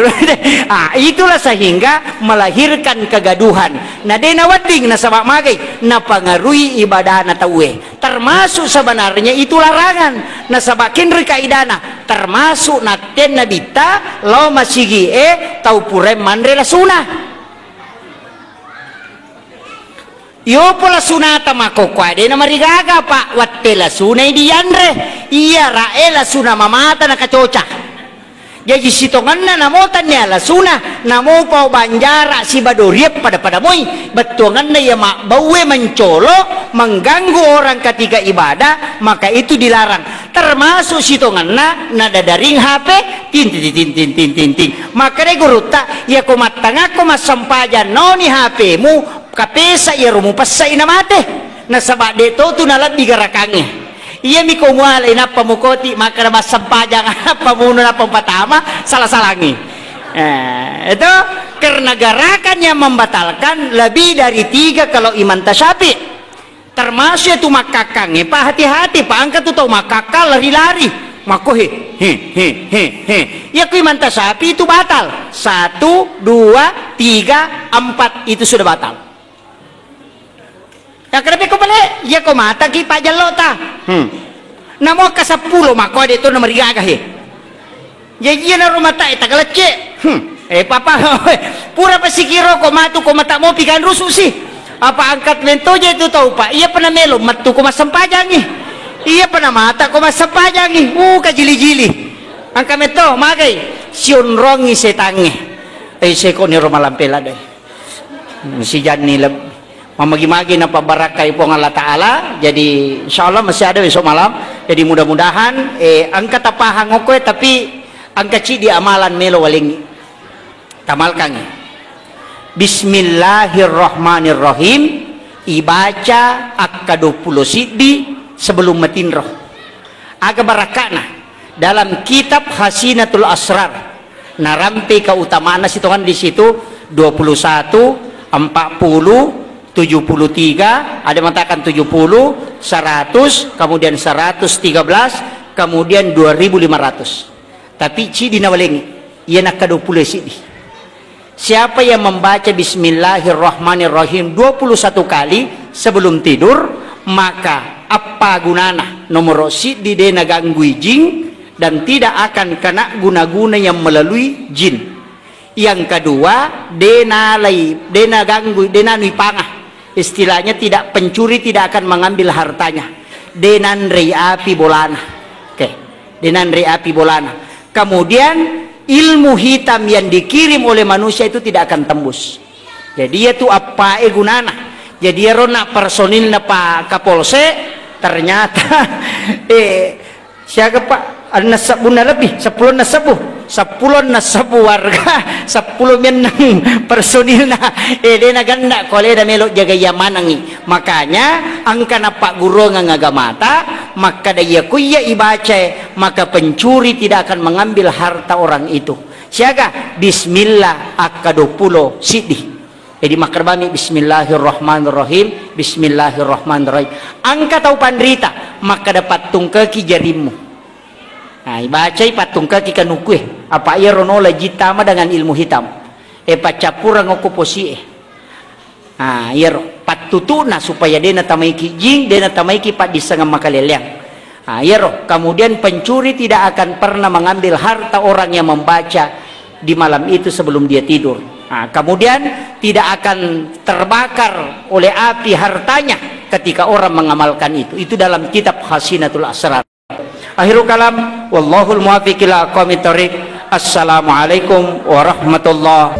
Ah, itulah sehingga melahirkan kegaduhan. Na de nawedding nasaba magai, napangarui ibadana tauwe. Termasuk sebenarnya itu larangan. Nasaba kenri kaidana, termasuk nattenna bitta lao masigie tau purae manre lasuna. Iyopo lasunata makkokkoe de namarigaga, Pak, wette lasunai dianre. Iya rae lasuna mamata nakacoca. Jaji sitongenna namo tannia lasuna, namo pao banjara siba dorie pada-pada moi. Bettuangenna iya mabbaue mencolo, mengganggu orang ketika ibadah, maka itu dilarang. Termasuk sitongenna nadadaring H P, tin, tin, tin. Makkedai gurutta, iyako mattangakko massempajang naoni H P-mu, kapesa iyaro mupessai namate. Nasaba de to tu nalebbi garakangnge. Iyami ko mualai nappa mukoti, makkeda massempajang, nappa muno, nappa mupatama, sala-salangi. Eh, itu karena gerakan yang membatalkan lebih dari tiga kalau Imam Tasyafi. Termasuk itu makkakkangnge, Pak, hati-hati, Pak, engka tu tau makkakkang lari-lari. Makko he, he, he, he, he. Ya kui manta sapi itu batal. Satu, dua, tiga, empat itu sudah batal. Ya kenapa kau balik? Ya kau mata ki Pak Jallo ta. Hmm. Namo ke sepuluh makko ada itu nomor gaga he. Jaji iyana rumah tak tagalecce. Hmm. Eh, papa, pura pasikiro ko matu ko mata mopi kan rusu si. Apa angkat mentoja itu tau, Pak? Iya pernah melo, matu ko massempajangi. Iya pernah mata ko massempajangi. Uh, kajili-jili. Angka metto, magai. Sionrongi setange. Eh, seko ni rumah lampela deh. Hmm, sijanni leb-, mamagi-magi napabbarakkai Puang Allah Ta'ala. Jadi, insya Allah masih ada besok malam. Jadi, mudah-mudahan, eh, engka tapahang okkoe, tapi engka cidi amalan melo walengi. Tamalkangi. Bismillahirrahmanirrahim. Ibaca akka dua puluh siddi sebelum matinro. Aga barakka'na? Dalam kitab Hasinatul Asrar, narampe keutamaan sitongan di situ, dua puluh satu, empat puluh, tujuh puluh tiga, ada mengatakan tujuh puluh, seratus, kemudian seratus tiga belas, kemudian dua ribu lima ratus. Tapi cidi nawalengi, iya nakka dua puluh siddi. Siapa yang membaca Bismillahirrahmanirrahim dua puluh satu kali sebelum tidur, maka appagunana nomoro siddi de naganggui jin dan tidak akan kena guna-guna yang melalui jin. Yang kedua, de nalai, de naganggui, de nanui panga. Istilahnya tidak, pencuri tidak akan mengambil hartanya. De nanrei api bolana. Oke. De nanrei api bolana. Kemudian ilmu hitam yang dikirim oleh manusia itu tidak akan tembus. Jadi iya tu appae gunana. Jadi iyaro na personilna Pak Kapolsek ternyata eh siaga Pak, enneng sebbunna lebih, seppulo enneng sebbu, seppulo enneng sebbu warga, seppulo menneng personilna. Eh de naganna ko aleda melo jaga iya manengi. Makanya engka nappagguruangeng agamata makkada iya ku iya ibacae maka pencuri tidak akan mengambil harta orang itu. Siaga bismillah akka dua puluh siddi. Jadi makkadabami bismillahirrahmanirrahim, bismillahirrahmanirrahim. Engka tau panrita makkada pattungkaki jarimmu. Nah, ibacai pattungkaki kanukue. Apa iyaro nola jittama dengan ilmu hitam. E paccappureng okko posie. Ah, iyaro pattutuna supaya de natamaiki jing, de natamaiki paddissengeng makaleleang. Ah, iyaro. Kemudian pencuri tidak akan pernah mengambil harta orang yang membaca di malam itu sebelum dia tidur. Ah, kemudian tidak akan terbakar oleh api hartanya ketika orang mengamalkan itu. Itu dalam kitab Khazinatul Asrar. Akhirul kalam, wallahul muwaffiq ila aqwamit thariq. Assalamualaikum warahmatullahi